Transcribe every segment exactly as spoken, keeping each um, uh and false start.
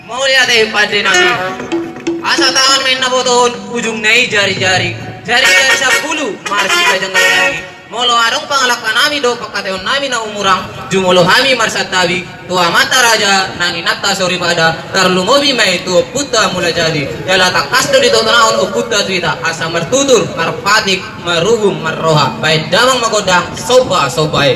Mauliate pande nami. Asa tangan ma inna botohon, ujungna i jari-jari. Jari-jari sampulu marsipajangan-jangi. Molo adong pangalangka nami dohot pangkataion nami na umurang, jumolo hami marsantabi tu amanta raja nang inanta soripada, tarlumobi ma i tu ompunta Mulajadi. Jala tangkas do ditonahon ompunta tu hita asa martutur, marpatik, marhubung, marroha. Baen damang ma gondang, somba-somba i.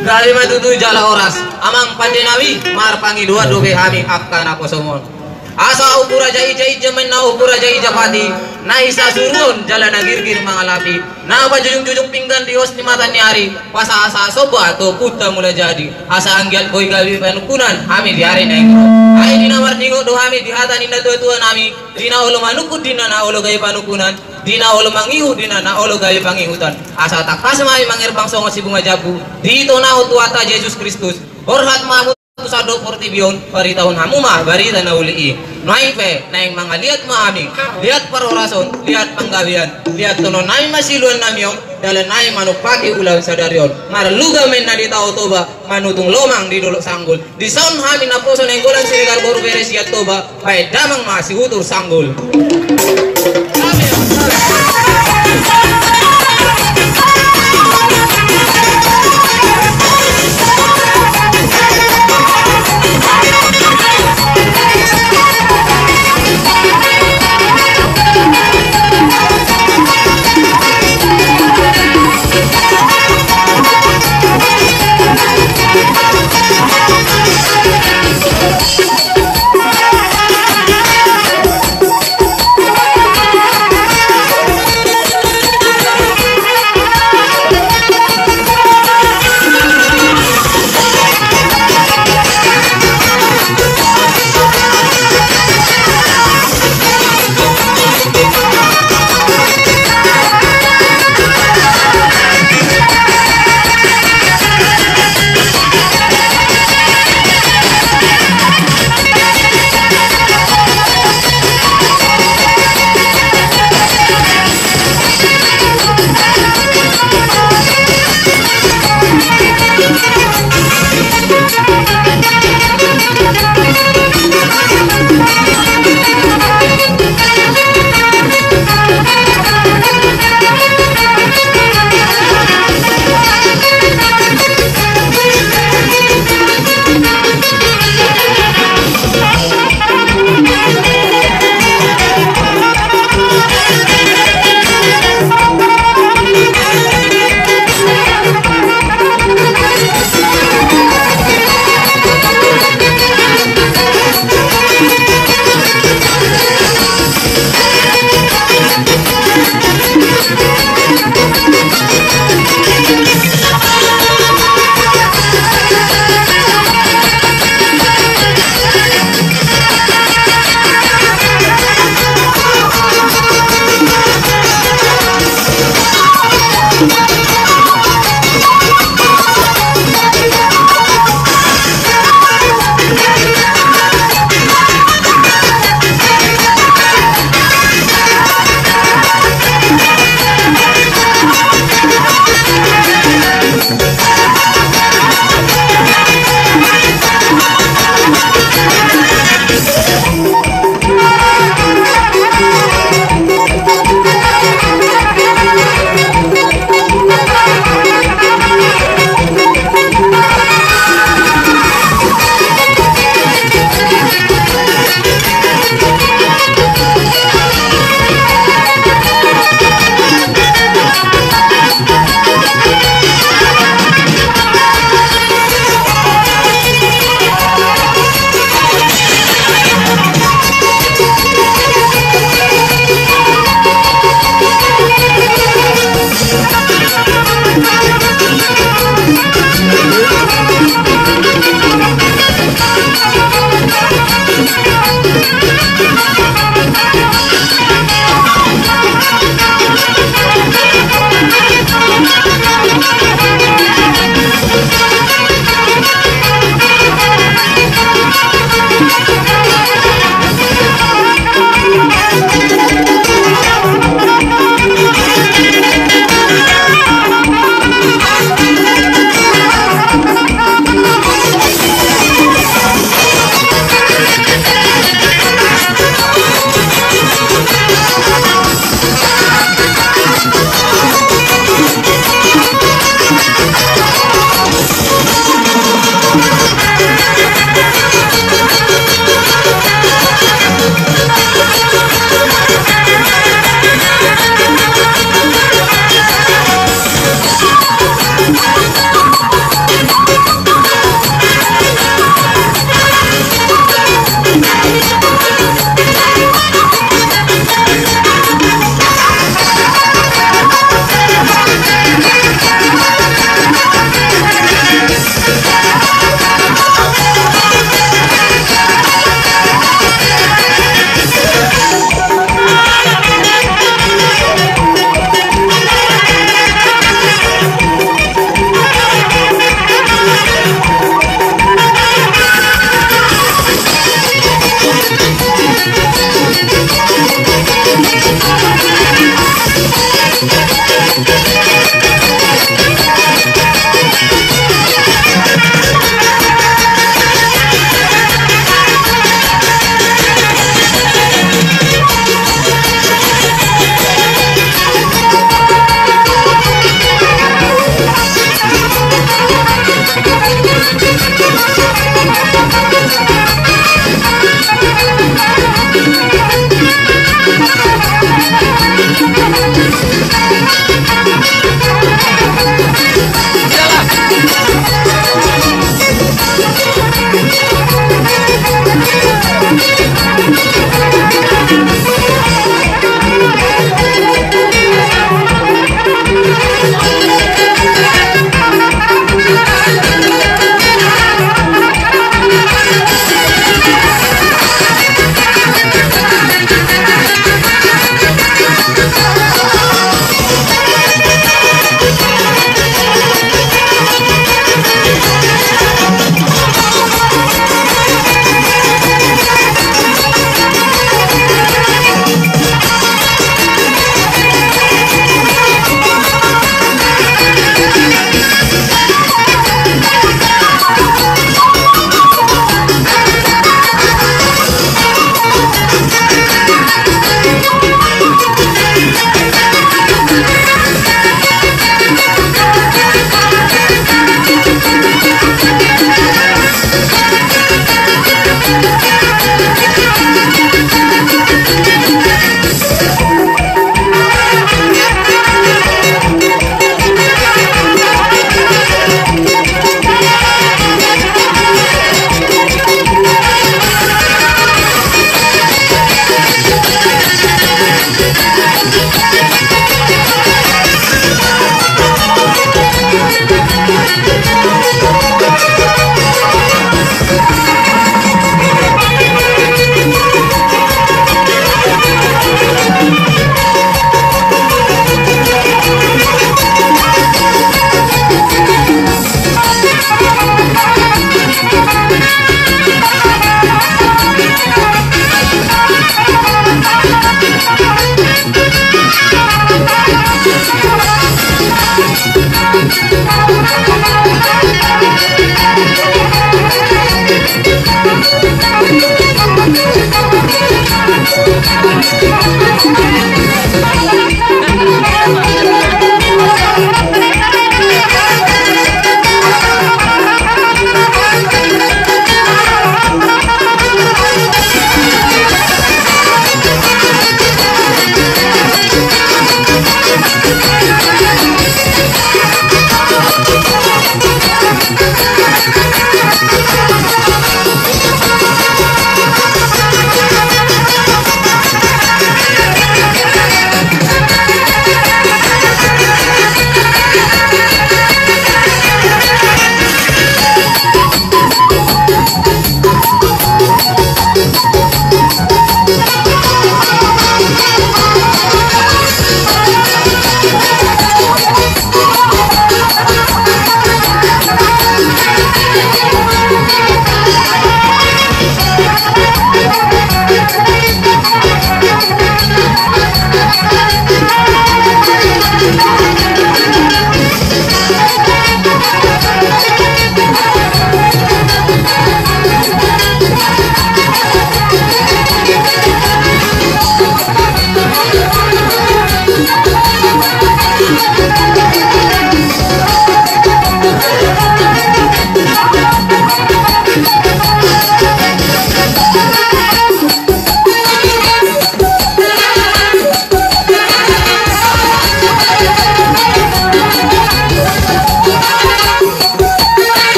Gabe ma tutu jala horas, amang pande nami, marpangidoan dope hami angka naposom on. Asa ompu raja i ja, i ja ma inna ompu raja i japati, na hisa suruon jala na girgir mangalapi, na panjujung-jujung pinggan di hos ni mata ni ari, pasahat-sahat somba tu ompunta Mulajadi. Asa anggiat boi gabe panungkunan hami di ari na ingkon. Ai di na marningot do hami di hata ni natua-tua nami, di na olo manungkun, di na na olo gabe panungkunan, di na olo mangihut, di na na olo gabe pangihutan. Asa tangkas ma hami mangerbang songon sibunga jambu, ditonahon Tuhanta Jesus Kristus. Borhat ma hamu tu sandok portibi on, baritahon hamu ma barita na uli i. Nuaeng pe naeng mangaliat ma hami, liat parhorason, liat panggabean, liat tonon nami ma siluan nami on, dalan nami manumpahi ulaon sadari on. Marluga ma inna di Tao Toba, manutung lomang di Dolok Sanggul. Dison hami naposo Nainggolan Siregar boru bere sian Toba, baen damang ma sihutur sanggul.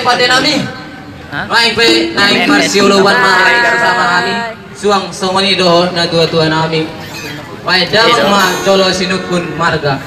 pande nami. Hah? Baik pe naik marsioloban ma bersama nami. Suang songon i dohot natua-tua nami. Baik damang ma jolo sinungkun marga.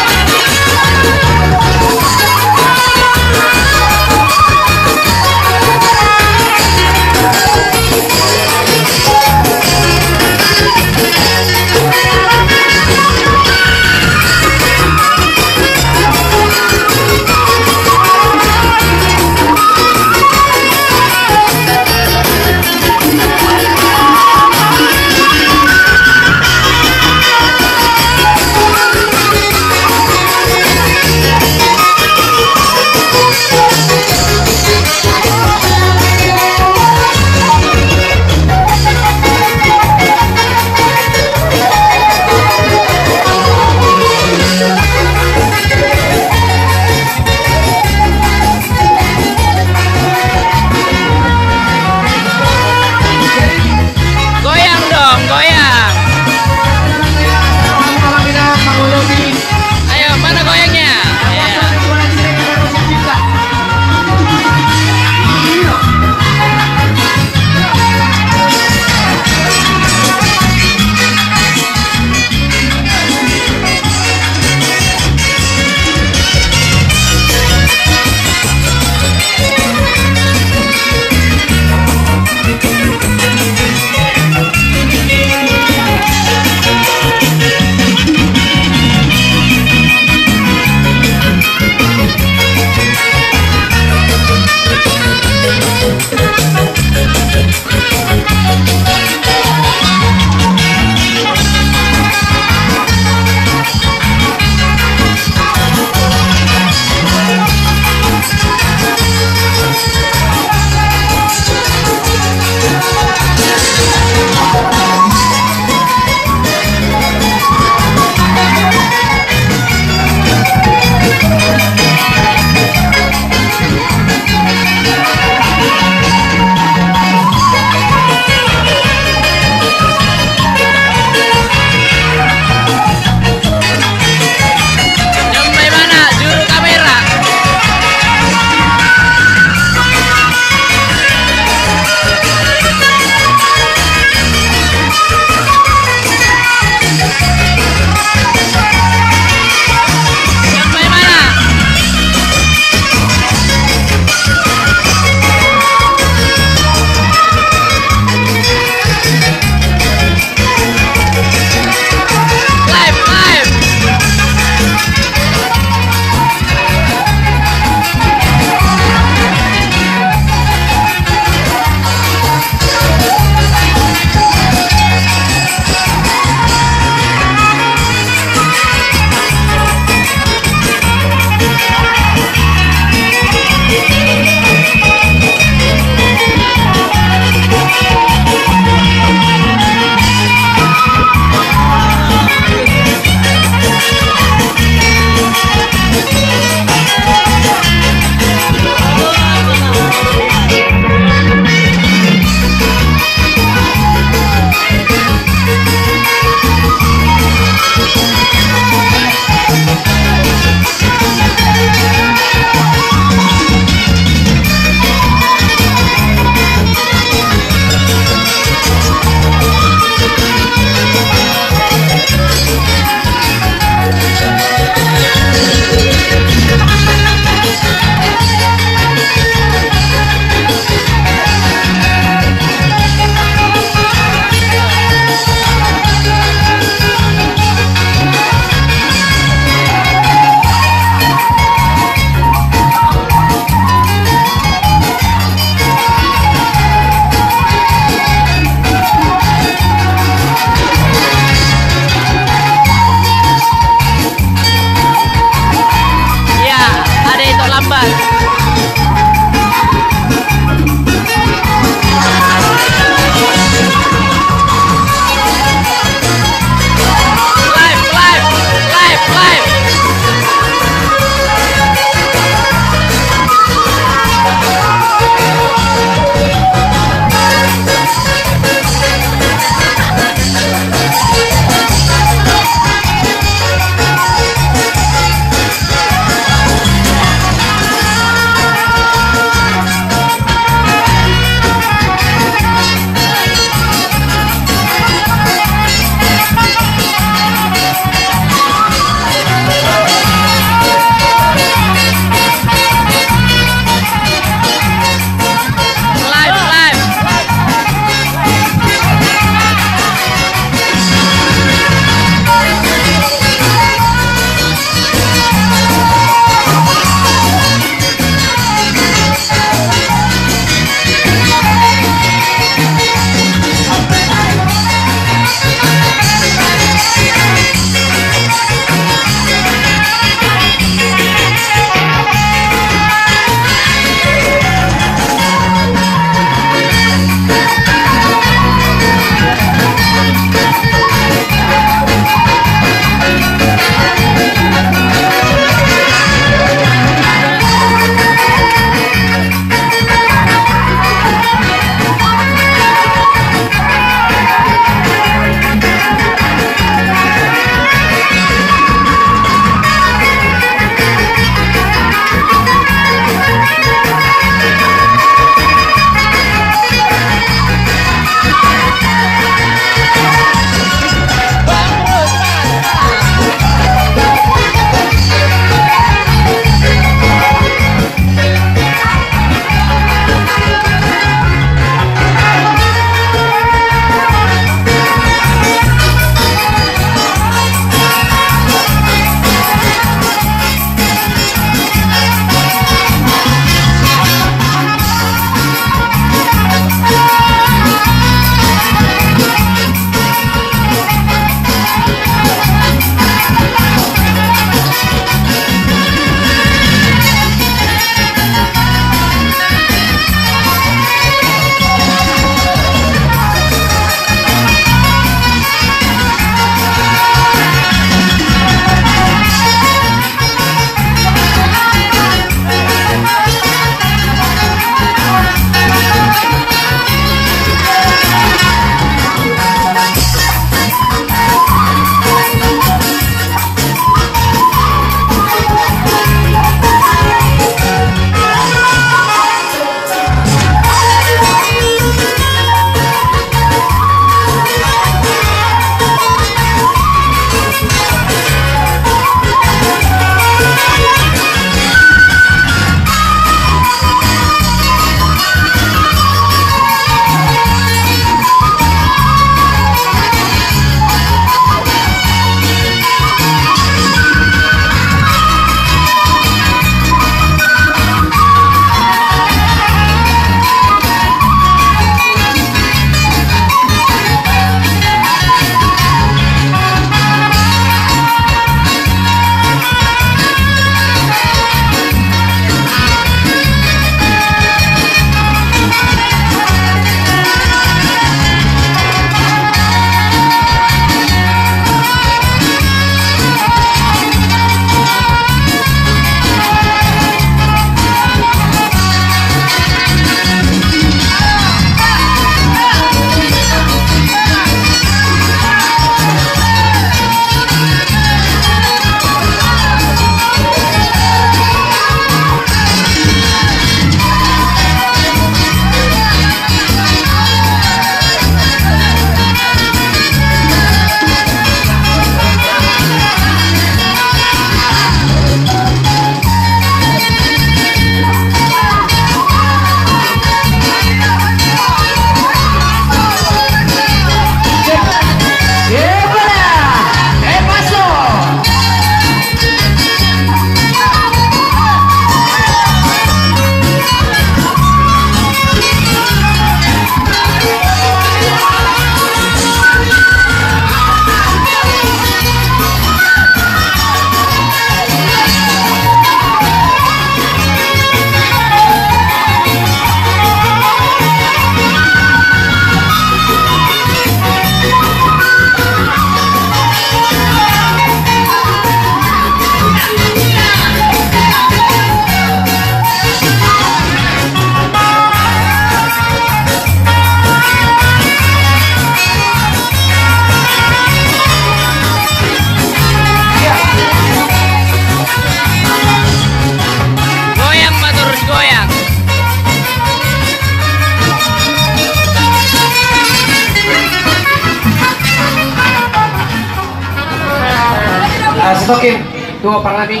Oke, dua parnami.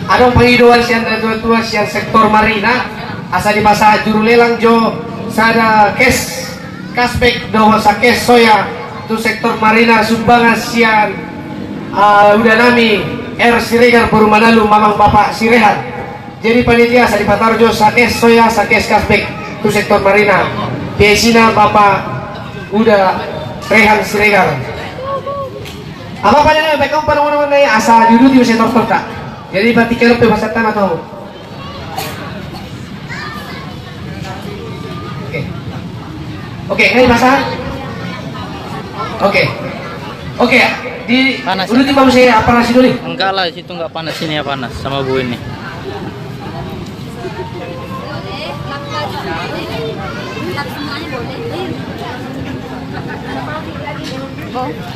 Adong pangidoan sian natua-tua sian sektor Marina, asa dipasahat juru lelang jo sada cash, cashback dohot sa cash soya tu sektor Marina, sumbangan sian, ah, uda nami R Siregar boru Manalu, mamang bapak Siregar. Jadi panitia, asa dipataru jo sa cash soya, sa cash cashback tu sektor Marina. P I C-na bapak uda Rehan Siregar. Apa panitia, baik kamu pada mana-mana ya, asa diuduti sektor kota. Jadi berarti kalau pe masa tanah tahu. Oke. Oke, ini masa. Oke. Oke, di Panas. Uduti bang saya apa nasi dulu? Enggak lah, situ enggak panas, sini ya panas sama Bu ini.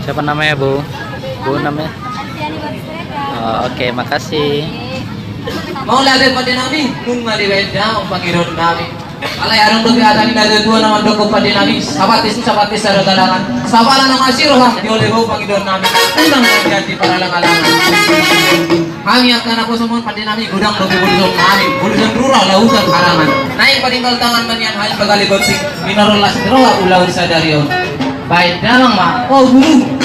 Siapa namanya, Bu? Bu namanya? Oh, oke, makasih. Mauliate pande nami, nunga dibaen damang pangidoan nami. Alai adong dope hata ni natua-tua na mandok pande nami, sabatis, sabatis sada galangan. Sapala na masiroha, dioloi ho pangidoan nami. Unang manjadi paralang-alangan. Hami angka naposo on pande nami, godang dope buluson nami, buluson rura lautan Haraman. Naeng patinggal tangan ma nian hami pagale gonting, minarol las ni roha ulaon sadari on. Baen damang ma, o guru.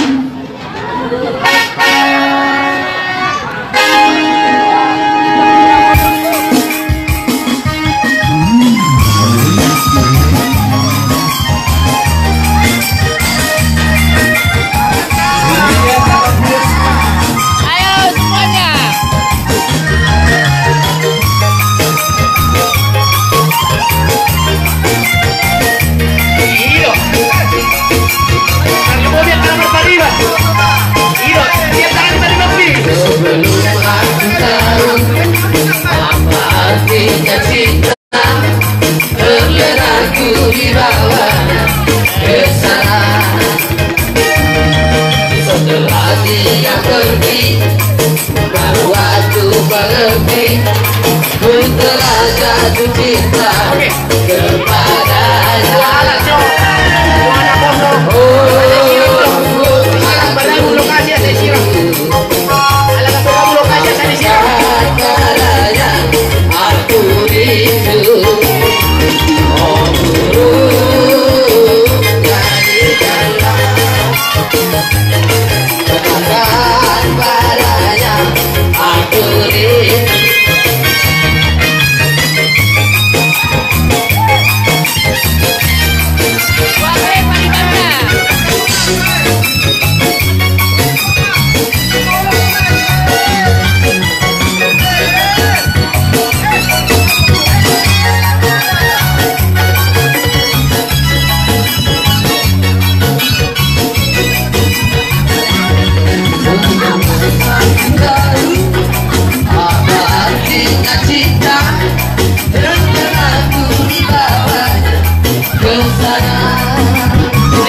Ayo semuanya. Iyo. Kalau mau biar tangan berpariban. Iyo, biar tangan berpariban, Pi. Sebelum aku tahu apa artinya cinta, terlena ku di bawahnya ke sana. Setelah dia pergi, baru aku mengerti, ku telah jatuh cinta kepadanya. Oh, oh, oh. Kepadanya aku rindu. Oh, oh, oh. Katakan padanya aku rindu.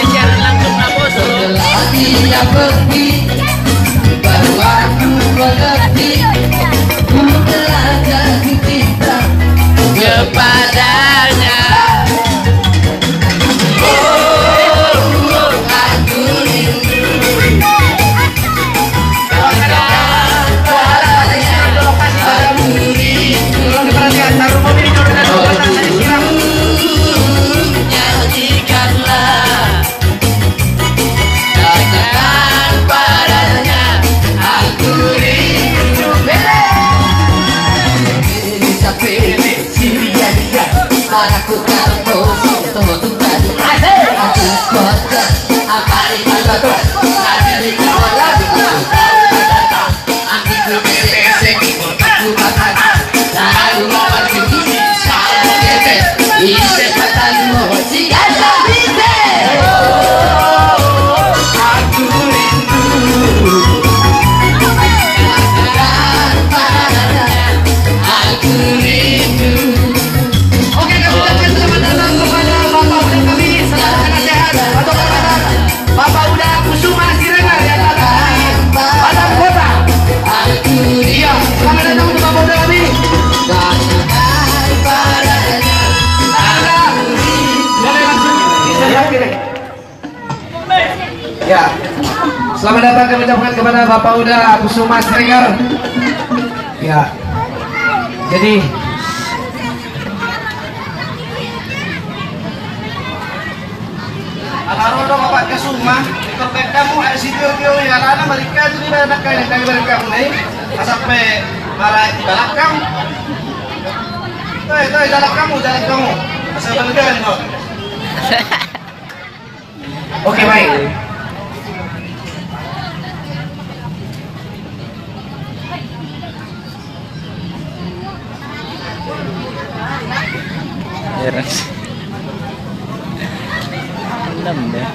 Siaran langsung Naposo. Setelah dia pergi, baru aku mengerti, ku telah jatuh cinta kepadanya. Oh, oh, aku rindu. Oke, kami ucapkan selamat datang kepada Bapak Uda kami, selamat sehat, atau Bapak Uda Kusuma Siregar, ya, Batam Kota. Iya, selamat datang untuk Bapak Uda kami. Ada, boleh langsung diserahkan. Ya. Selamat datang kami ucapkan kepada Bapak Uda Kusuma Siregar. Ya. Jadi, ala ro do Bapak Kusuma, itu pekkamu, eh, si Tio Tio, ya, lana mereka itu di mana, kayak, kayak mereka, nih. Sampai marah di belakang. Tuh, tuh, jalan kamu, jalan kamu. Asal belegari, no. Oke, baik. Beres. Enam deh.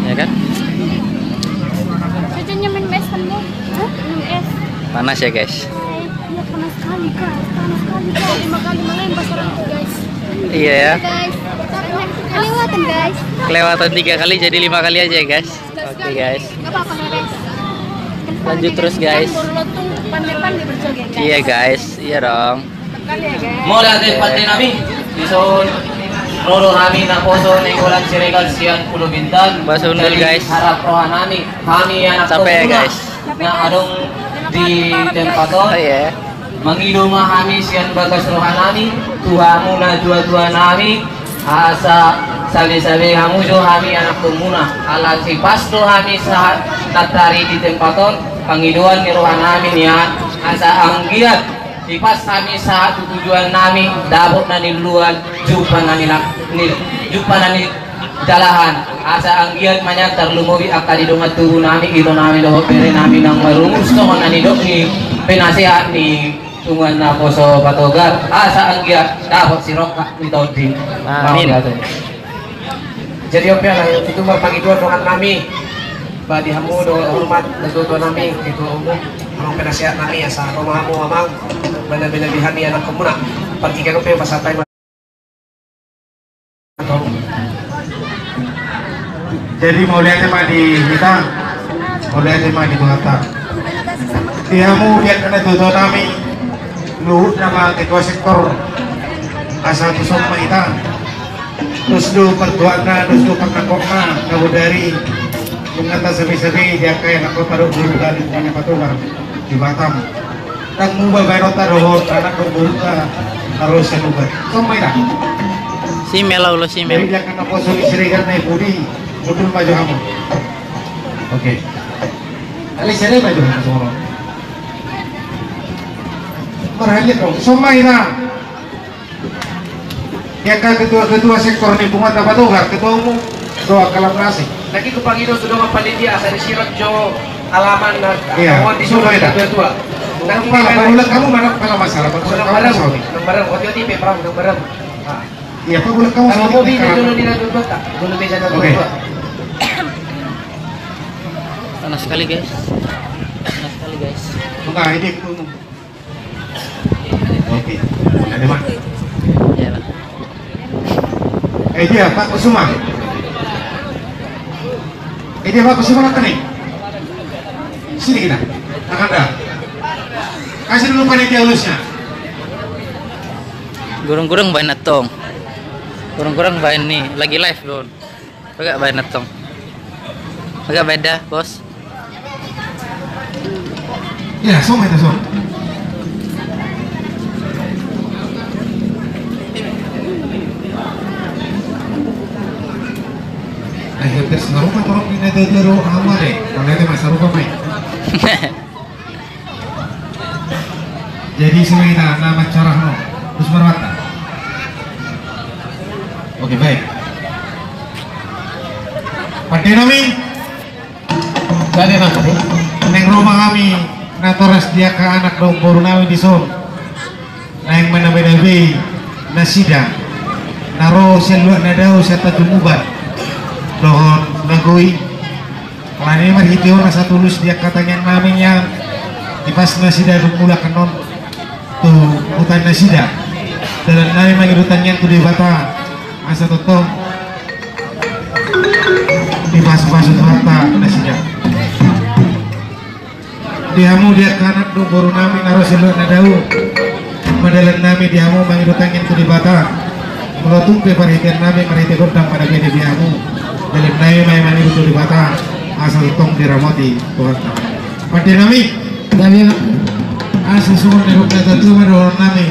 Ya kan? Jajannya main es kan, Bu? Hah? Minum es. Panas ya, guys? Iya, panas sekali, guys. Panas sekali, guys. Lima kali melempar orang itu, guys. Iya, ya. Guys, kelewatan, guys. Kelewatan tiga kali, jadi lima kali aja ya, guys. Oke, guys. Nggak apa-apa, guys. Lanjut terus, guys. Kan baru lo tuh pandai-pandai berjoget, guys. Iya, guys. Iya dong. Mauliate pande nami, dison ro do hami naposo Nainggolan Siregar sian Pulo Bintan. Bahasa Undul, guys. Jadi harap roha nami, hami anak Capek ya, guys. Na adong di tempat on. Oh, iya. Mangido ma hami sian bagas roha nami tu hamu natua-tua nami, asa sabe-sabe hamu jo hami anak tomuna. Ala sipas do hami sahat nantoari di tempat on, pangidoan ni roha nami nian, asa anggiat sipas hami sahat tu tujuan nami, dapot na niluluan, jumpa na nila-, ni-, jumpa na nijalahan. Asa anggiat ma nian tarlumobi angka di dongan tubu nami, ito nami dohot bere nami naung marumus songon na nidok ni penasehat ni Tuan Naposo Patogar. Asa anggiat dapot sirongkap ni tondi. Amin. Mauliate. Jadi on pe, ala i, tutu marpangidoan dongan nami. Ba di hamu do hormat natuatua nami, ketua umum, amang penasehat nami, asa ro ma hamu amang, manabi-nabi hami anak tomuna. Partingkian on pe pasahat hami ma. Jadi mauliate ma di hita, mauliate ma di Tuhanta. Di hamu biar kena tuatua nami, luhut nama ketua sektor, asa tuson ma hita. Dos do partuatna, dos do parnangkokna, na bodari. Nunga tasabe-sabe di angka anak kota dohot boru na di Patogar di Batam. Ndang muba baenonta dohot anak dohot boru na ro sian Uban. Songon i da. Si Mel, ulo si Mel. Jadi di angka naposo ni Siregar na i pudi, mundul ma jo hamu. Oke. Alai sada ma jo hamu songon on. Marhalian dong. Songon i da. Di angka ketua-ketua sektor ni punguan na Patogar, ketua umum, dohot angka lam na asing. Lagi kupangido tu dongan panitia asa disirap jo alaman na. Iya, di sudah ya. Ketua-ketua. Nang pala, baru kamu mana pala masalah, baru kamu barang, masalah. Nang barang, oti-oti pe barang, nang barang. Ah. Iya, Pak, boleh kamu. Kalau mau bisa dulu di dalam kota, belum bisa dalam kota. Oke. Panas sekali, guys. Panas sekali, guys. Enggak, ini umum. Oke. Ada, Mak? Iya, Pak. Eh, dia, Pak Kusuma. Eh, dia, Pak Kusuma, makan nih. Sini kita. Makan dah. Kasih dulu panitia ulusnya. Gurung-gurung baen na tong. Gurung-gurung baen ni, lagi live, Don. Agak baen na tong. Agak beda, Bos. Ya, song itu, song. Eh, hampir serupa, kalau pindah dari rumah, Amare. Kalau itu mah serupa, Mai. Jadi, songon i da, na mancorak no. Terus marwata. Oke, baik. Pande nami. Pande nami. Naeng ro ma hami natoras di angka anak dohot boru nami dison. Naeng manabe-nabe nasida. Na ro sian luat na dao sian Tanjung Uban. Dohot Nagoi. Alani i marhite on asa tulus di angka tangiang nami nian, tipas nasida dung mulak annon tu huta nasida. Dalan nami mangido tangiang tu Debata asa tongtong dipasupasu Tuhanta nasida. Di hamu di angka anak dohot boru nami na ro sian luat na dao, ma dalan nami di hamu mangido tangiang tu Debata. Molo tung pe parhitean nami marhite gondang panabedean biamu, dalan nami ma i maniru tu Debata, asa tongtong diramoti Tuhanta. Pande nami. Nami. Asa songon na nidok ni natua-tua ma dohonon nami.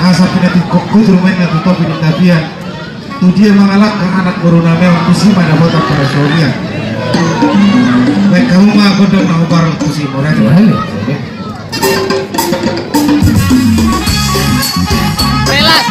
Asa pinatingkok hujur ma inna tu topi ni tapian. Tu dia mangalangka anak boru nami on, tusi ma dapotan parsaoran. Baen hamu ma gondang na hombar tusi, mauliate ma. Relax.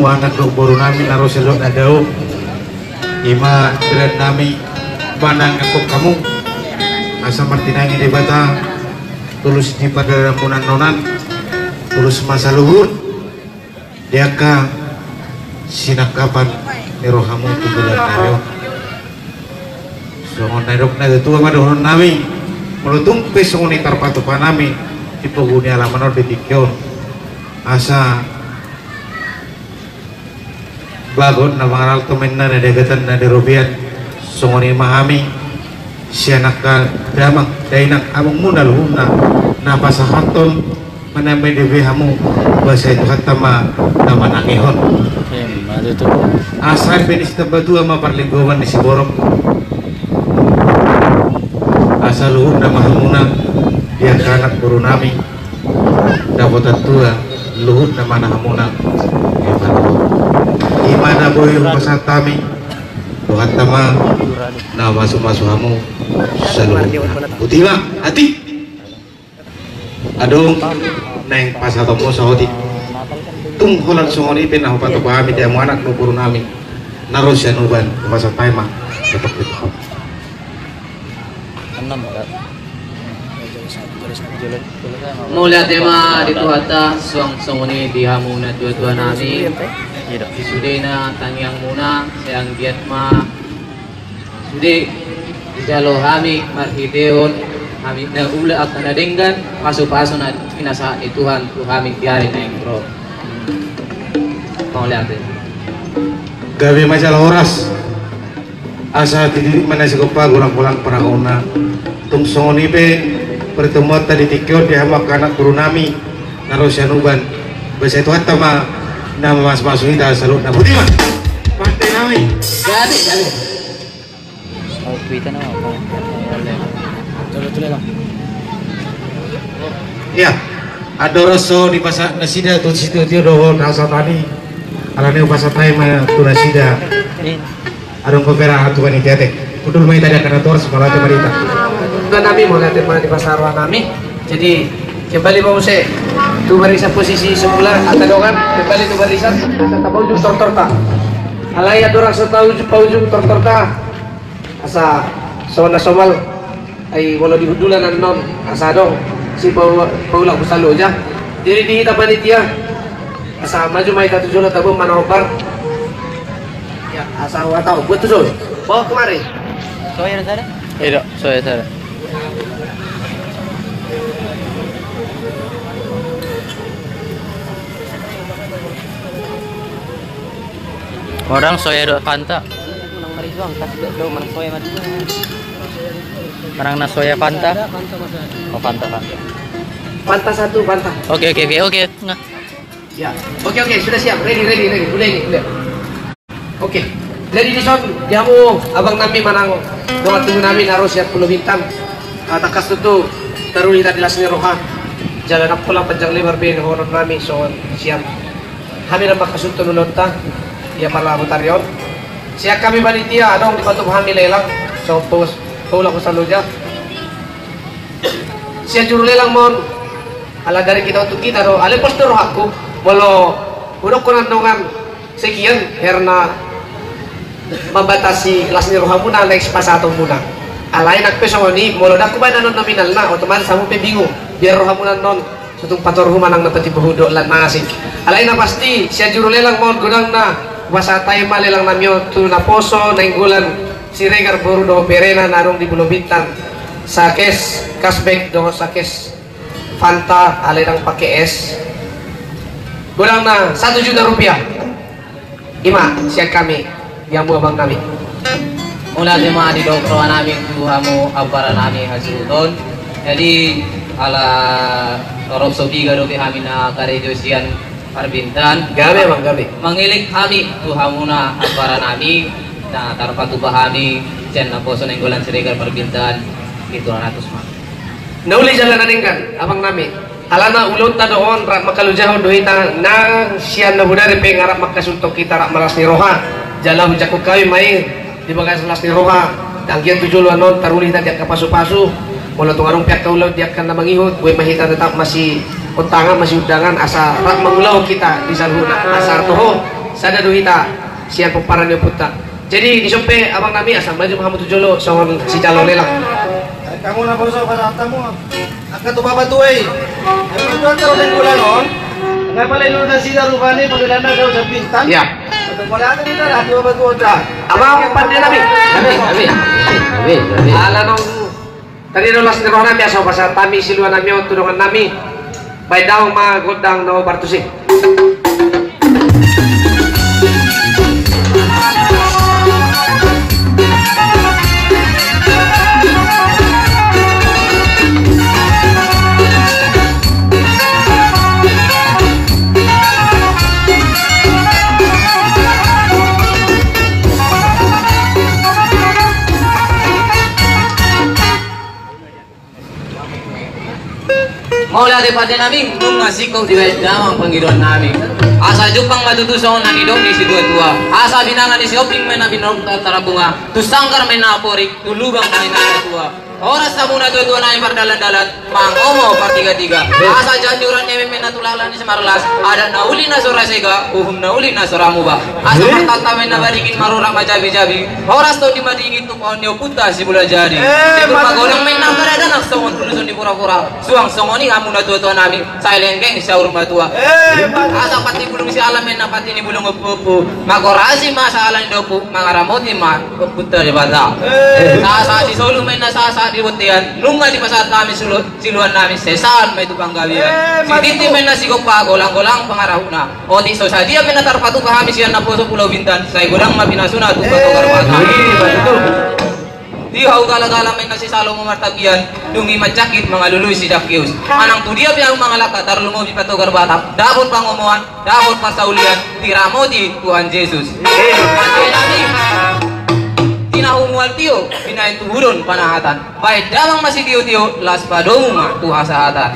Anak dohot boru nami na ro sian luat na dao, ima berenami manang angkon hamu, asa martinangi Debata tulus di pardalanan muna annon, tulus ma saluhut di angka sinangkapan ni rohamu tu bulan na ro. Songon na nidok na tua ma dohonon nami, molo tung pe songon i tarpatupa nami di pogu ni alaman on di tingki on, asa bagot na mangalto ma inna na di agatan na di robean. Songon i ma hami sian angka damang dainang amang muna luhutna na pasahathon manang manang di be hamu, boasa i Tuhanta ma na manangihon. Asa i pe ni sitambatua ma parlinggoman ni siborok. Asa luhutna ma hamuna di angka anak boru nami dapotan tua, luhutna ma na hamuna. Ima na boi hupasahat hami, Tuhanta ma na mamasu-masu hamu saluhutna. Botima, ate. Adong naeng pasahatonmu saotik. Tung holan songon i pe na hupatupa hami di hamu anak dohot boru nami na ro sian Uban, hupasahat hami ma saotik. Mauliate ma di Tuhanta, suang songon i di hamu na tua-tua nami. Di sude na tangiangmuna, sai anggiat ma sude dijalo hami marhitehon hami na ula angka na denggan, pasu-pasu na pinasahat ni Tuhan tu hami di ari na naeng ro. Mauliate. Gabe ma jala horas. Asa tidirik ma na sigompa, golang-golang pangarahutna. Tung songon i pe pertemuanta di tingki on di hamu angka anak boru nami na ro sian Uban, boasa i Tuhanta ma na mamasu-masu hita saluhutna. Botima. Pande nami. Gabe, gabe. Ia, andorang so dipasahat nasida tu situatio dohot hasahatan i, alani hupasahat hami ma tu nasida. Adong pe ra tu panitia te. Hundul ma hita di angka na torus, mauliate ma di hita. Tuan nami, mauliate ma di pasahat roha nami. Jadi kembali ma muse tu barisan posisi semula, angka dongan kembali tu barisan. Asa tapaujung tortorta. Alai andorang so taujung, paujung tortorta, asa songon na somal, ai molo di hundulan annon asa adong sipaulak husa loja. Jadi di hita panitia, asa maju ma hita tu jolo, tabo ma na hombar. Ia, asa huhatahon buat tu jolo. Bawa kemari. Soya na sada? Iya, soya sada. Orang soya dohot Fanta. Manang na soya Fanta. Oh, Fanta, Fanta. Fanta satu, Fanta. Oke, oke, oke, oke. Nah. Ya. Oke, oke, sudah siap. Ready, ready, ready. Udah ini, udah. Oke. Jadi dison di hamu abang nami manang dongan tubu nami na ro sian Pulo Bintan. Ah, tangkas tutu taruli hita di las ni roha. Jala ndang pola panjang lebar be dohonon nami songon sian hami na mangkasuthon ulaonta di apala botari on. Sian hami panitia adong dipatupa hami lelang songon pos paulak husa loja. Sian juru lelang ma on, ala dari hita untuk hita do, alai pos do rohangku molo hudokkon annon sekian herna mambatasi las ni rohamuna, next pasahatonmuna. Alai nang pe songon i, molo ndang hubaen annon nominalna, otomatis hamu pe bingung. Biar rohamuna annon so tung patorhu manang na patimbohu dohot lan na asing. Alai na pasti sian juru lelang ma on godangna, hupasahat hami ma lelang nami on tu naposo Nainggolan Siregar boru dohot berena na adong di Pulo Bintan. Sakes, cashback dohot sakes Fanta, alai ndang pake es. Godangna satu juta rupiah. Ima sian hami di hamu abang nami. Mauliate ma didok roha nami tu hamu ampara nami hasuhuton. Jadi ala torop so piga dope hami na karejo sian Parbintan. Gabe, abang, gabe. Mangelek hami tu hamuna ampara nami na tarpatupa hami sian naposo Nainggolan Siregar Parbintan, pitu ratus ma. Na uli jala na denggan, abang nami. Alana ulaonta do on, rap mangkalojahon do hita, nang sian na bodari pe nga rap mangkasuthon hita, rap marlas ni roha. Jala hujangkon hami ma i di bagasan las ni roha. Anggiat tu joloan on taruli hita di angka pasupasu. Molo tung adong pe angka ulaon di angka na mangihut, boi ma hita tetap masihutangan, masiundangan, asa rap mangulahon hita di saluhutna. Asa artoho Sada do hita sian pomparan ni ompunta. Jadi dison pe abang nami, asa maju ma hamu tu jolo songon sijalo lelang. Hamu na boso, pada tamu. Angka tu bapa tua i. Angka tu angka rondeng bulan on. Angka pala dulu nasida rupani penggedanna dau sabintan. Ya. Angka pala ada kita lah dua batu otak. Abang pande nami. Nami, nami, nami, nami. Ala nong. Tadi do las ni roha nami, asa pasahat hami siluan nami on tu dongan nami. Baen damang ma gondang na obar tusi. Mauliate pande nami, nunga singkop dibaen damang pangidoan nami. Asa jumpang ma tutu songon na nidok ni situatua. Asa binanga ni Sihombing ma na binodok tarabunga. Tu sanggar ma na porik, tu lubang ma na tua. Horas hamu natuatua nami pardalandalan, mangomo partigatiga. Asa jala niuran ni eme ma na tulak ni Simarlas. Adat na uli na so ra sega, uhum na uli na so ra muba. Asa martaltal ma na baringin, marurat ma jabijabi. Horas tondi madingin, tumpahon ni ompunta Sibula Jadi. Eh, Sibula Magodang ma na angka dadanak songon tuluson ni purapura. Suang songon i hamu natuatua nami, sai lenggeng saur matua. Eh, asa pati bulung siala ma na pati ni bulung ompuompu. Mangkorasi ma sahala ni dompu, mangaramoti ma ompunta Debata. Eh. Sahat-sahat di solu ma na sahat-sahat di bontean. Nunga dipasahat hami silu-, siluan nami, sesahat ma i tu panggabean. Eh, sititi ma na sigompa, golang-golang pangarahutna. Otik so sadia pe na tarpatupa hami sian naposo Pulau Bintan, sai godang ma pinasuna tu Patogar Batam. Eh, betul. Di hau galagala ma na si Salomo martapian, dung i manjangkit mangalului si Zakkeus. Manang tu dia pe ahu mangalangka tarlumobi Patogar Batam, dapot pangomoan, dapot parsaulian, diramoti Tuhan Jesus. Eh. Pande nami, di na humual tio, binaen tu hudon panahatan. Baen damang ma sitiotio, laos padomu ma tu hasahatan.